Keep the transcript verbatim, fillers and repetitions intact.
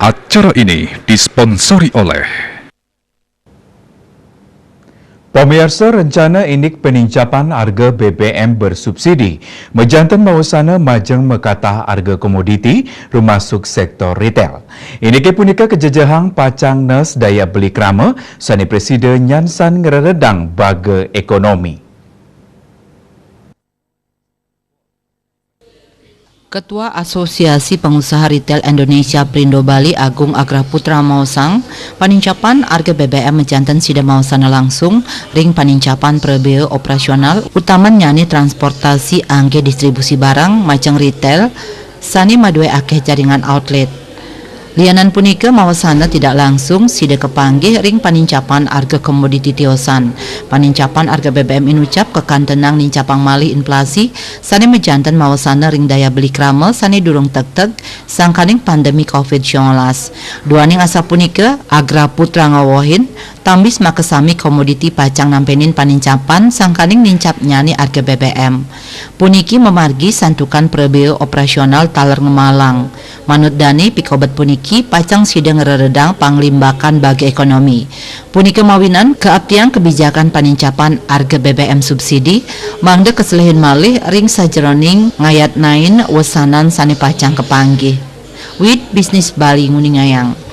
Acara ini disponsori oleh. Pamiarsa, rencana indik panincapan arga B B M bersubsidi majanten mawasana majeng makatah arga komoditi, rumasuk sektor retail. Indike punika kajejehang pacang nes daya beli krama, sane prasida nyansan ngreredang baga ekonomi. Ketua Asosiasi Pengusaha Retail Indonesia Perindo Bali Agung Agraputra maosang, panincapan arga B B M majanten sida mawasana langsung ring panincapan prabea operasional, utamannyane transportasi anggih distribusi barang majeng retail sane madue akeh jaringan outlet. Lianan punika, mawasana tidak langsung sida kapanggih ring panincapan arga komoditi tiosan. Panincapan arga B B M inucap kakantenang nincapang malih inflasi sane majanten mawasana ring daya beli krama sane durung tegteg sangkaning pandemi covid sembilan belas. Duaning asapunika, Agraputra ngawehin, tambis makasami komoditi pacang nampenin panincapan sangkaning nincapnyane arga B B M. Puniki mamargi santukan prabea operasional taler ngemalang. Manut dane, pikobet puniki pacang sida ngreredang panglimbakan baga ekonomi. Punika mawinan kaaptiang kebijakan panincapan arga B B M subsidi, mangda kaselihin malih ring sajeroning ngayatnain wesanan sane pacang kapanggih. Wit Bisnis Bali nguningayang.